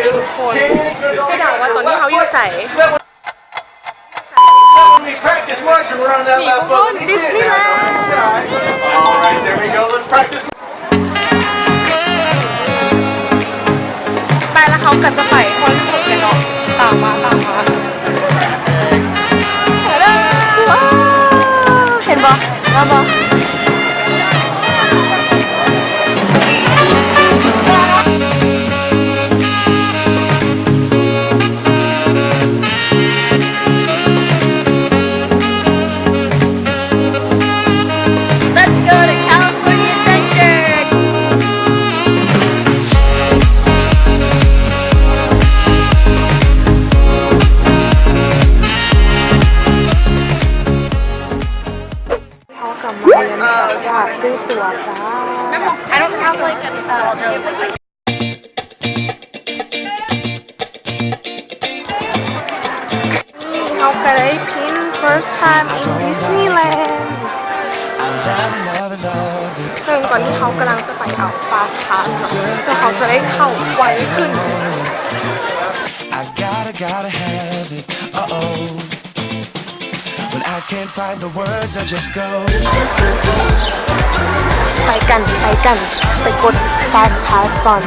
ທຸກຄົນ ໃຫ້ເດົາວ່າຕອນນີ້ເຮົາຢູ່ໃສ? ນີ້ທຸກຄົນ ດິສນີແລນ ໄປ ແລ້ວເຮົາກໍຈະໄປຮອດຮູບກັນເນາະ ຕາມມາ ຕາມມາ ເຫັນບໍ່? ງາມບໍ່? Let's go to California Adventure! ເຮົາກັບມາຮຽນແຖວກວາດຊື້ຕົ໋ວຈ້າ. ນີ້ເຮົາກໍໄດ້ພິມ First time in Disneyland ເຊິ່ງຕອນນີ້ເຮົາກຳລັງຈະໄປເອົາ Fast Pass ເນາະ ເພື່ອເຮົາຈະໄດ້ເຂົ້າໄວຂຶ້ນ. I gotta, gotta have it. Uh-oh. When I can't find the words, I just go. ໄປກັນ ໄປກັນ ໄປກົດ Fast Pass ກ່ອນ.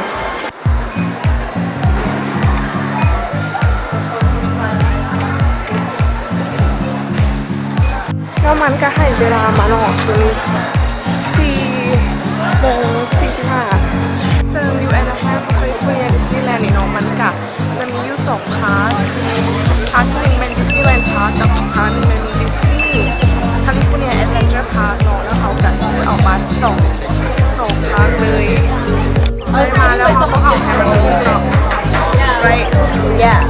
ແລ້ວມັນກໍໃຫ້ເວລາມາເນາະ ໂຕນີ້ ສີ່ໂມງສີ່ສິບຫ້າ. ເຊິ່ງຢູ່ Anaheim California Disneyland ນີ້ເນາະ ມັນກະຈະມີຢູ່ສອງພາກ ພາກທີໜຶ່ງແມ່ນ Disneyland Park ກັບອີກພາກໜຶ່ງແມ່ນ Disney California Adventure Park ເນາະ. ແລ້ວເຮົາກະຊື້ເອົາບັດສອງ ສອງພາກເລີຍ. ໄດ້ມາແລ້ວເຮົາຕ້ອງເອົາໃຫ້ມັນຄົບເນາະ right? Yeah.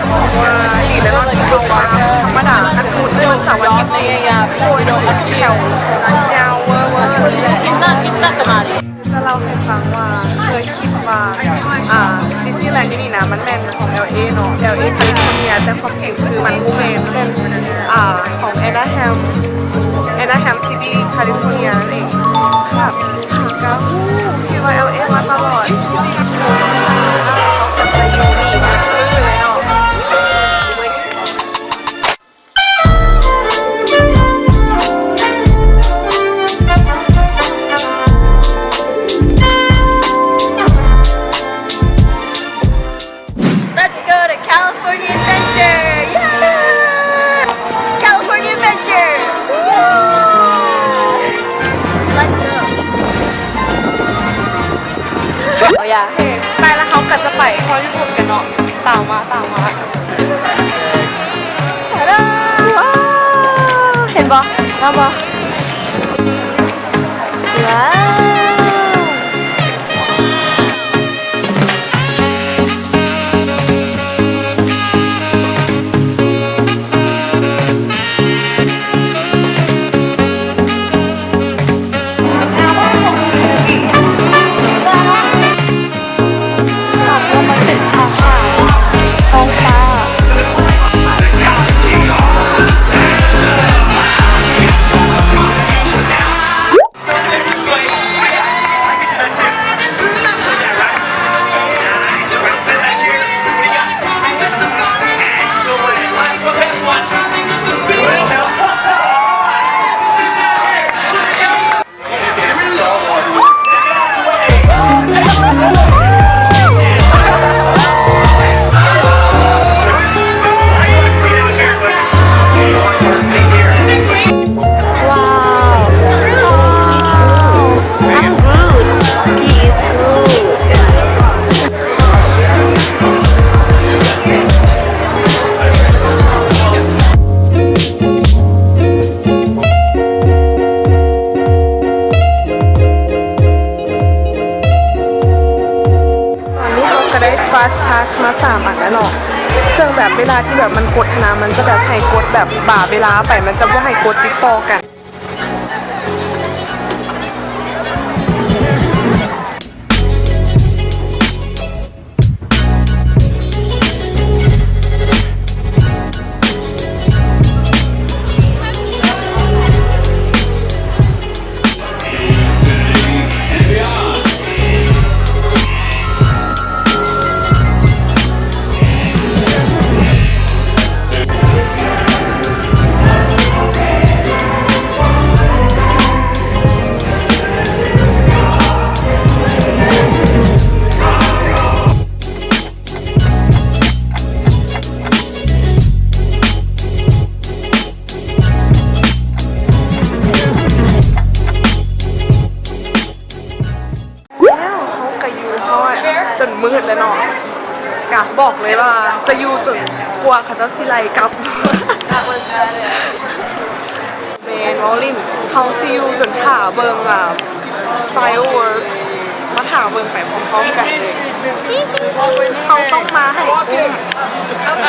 ເພາະວ່າດີແລ້ວເນາະ ທີ່ເຮົາວ່າທຳມະດາ ຄັນສົມມຸດເລື່ອງເສົາອາທິດນີ້ ໂອ້ຍ ແຖວຍາວເວີ້ໆ. ຈະເລົ່າໃຫ້ຟັງວ່າ ເຄີຍຄິດວ່າ ອ່າ Disneyland ຢູ່ນີ້ນະ ມັນແມ່ນຂອງ LA ເນາະ LA California ແຕ່ຄວາມຈິງຄືມັນບໍ່ແມ່ນ ມັນເປັນ ອ່າ ຂອງ Anaheim Anaheim City California ນັ້ນເອງ. ແບບ ຫາກະຮູ້ ຄິດວ່າ LA ມາຕະຫຼອດ. Let's go to California Adventure! Yeah! California Adventure! Woo! Let's go! ໂອເຄ ໄປ ແລ້ວເຮົາກໍຈະໄປຮອດຢູທູບກັນເນາະ. ຕາມມາ ຕາມມາ. ຕາດາ ວ້າວ ເຫັນບໍ່? ງາມບໍ່? ວ້າວ. ຕອນນີ້ເຮົາກໍໄດ້ Fast Pass ມາສາມອັນແລ້ວເນາະ ເຊິ່ງແບບເວລາທີ່ແບບມັນກົດຫັ້ນນະ ມັນຈະແບບໃຫ້ກົດແບບບາເວລາໄປ ມັນຈະບໍ່ໃຫ້ກົດຕິດຕໍ່ກັນ. ເ ຈົນມືດແລ້ວເນາະ ກະບອກເລີຍວ່າຈະຢູ່ຈົນກວ່າເຂົາເຈົ້າຊິໄລ່ກັບ. ແມ່ນ ເວົ້າຫຼິ້ນ ເຮົາຊິຢູ່ຈົນຖ້າເບິ່ງ ອ່າ firework ມາຖ້າເບິ່ງໄປພ້ອມໆກັນເລີຍ. ເຮົາຕ້ອງມາໃຫ້ຄຸ້ມ.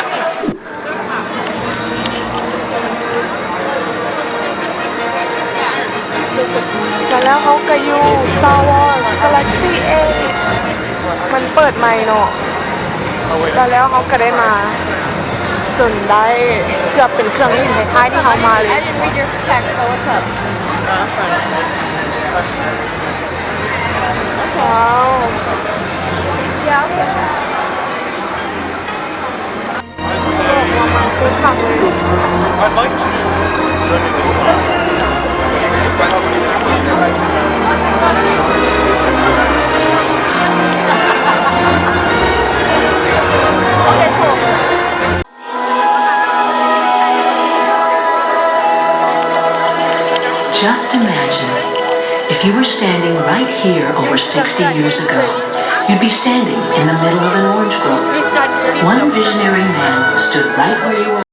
ແລ້ວເຮົາກະຢູ່ Star Wars Galaxy Edge ມັນເປີດໃໝ່ເນາະ ແລ້ວເຮົາກະໄດ້ມາ ຈົນໄດ້ເກືອບເປັນເຄື່ອງຫຼິ້ນທ້າຍໆທີ່ເຮົາມາເລີຍ. ວ້າວ. Just imagine, if you were standing right here over sixty years ago, you'd be standing in the middle of an orange grove. One visionary man stood right where you are.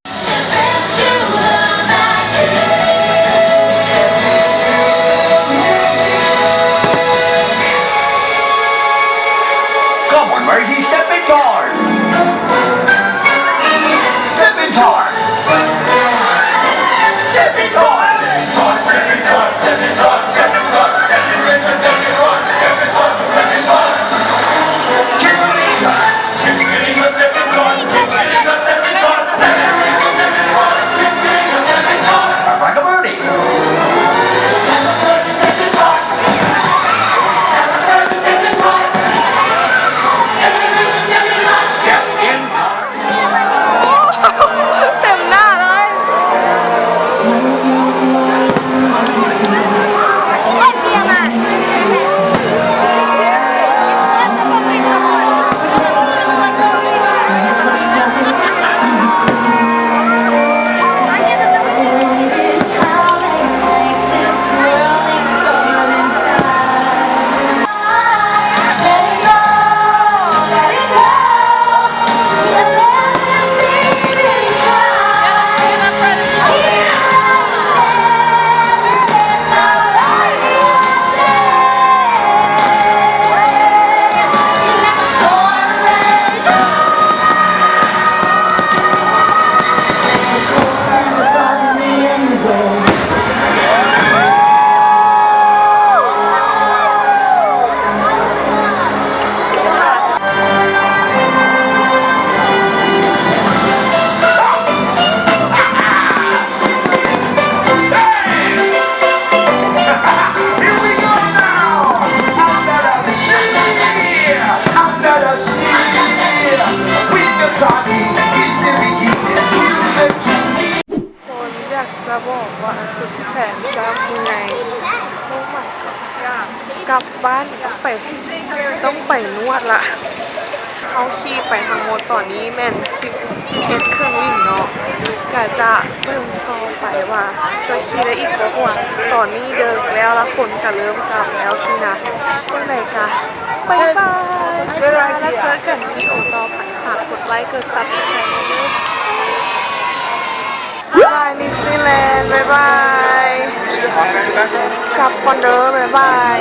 Come on, Margie, step in time. Step in time. Step in time. Like a birdie. ເຕັມໜ້າເລີຍ. ຄົນ ຢາກຈະບອກວ່າສຸດແສນຈະເມື່ອຍ. Oh my god ກັບບ້ານຕ້ອງໄປ ຕ້ອງໄປນວດລະ. ເຮົາຂີ່ໄປທັງໝົດຕອນນີ້ແມ່ນສິບ ສິບເອັດເຄື່ອງບິນເນາະ ກະຈະເບິ່ງຕໍ່ໄປວ່າຈະຂີ່ໄດ້ອີກບໍ່ ເພາະວ່າຕອນນີ້ເດິກແລ້ວ ລະຄົນກະເລີ່ມກັບແລ້ວຊີ້ນະ. ຈັ່ງໃດກະບາຍບາຍ ແລ້ວເຈີກັນວິດີໂອຕໍ່ໄປ. ຝາກກົດໄລ ກົດ Subscribe ເດີ. Bye Disneyland ບາຍບາຍ ກັບກ່ອນເດີ ບາຍບາຍ.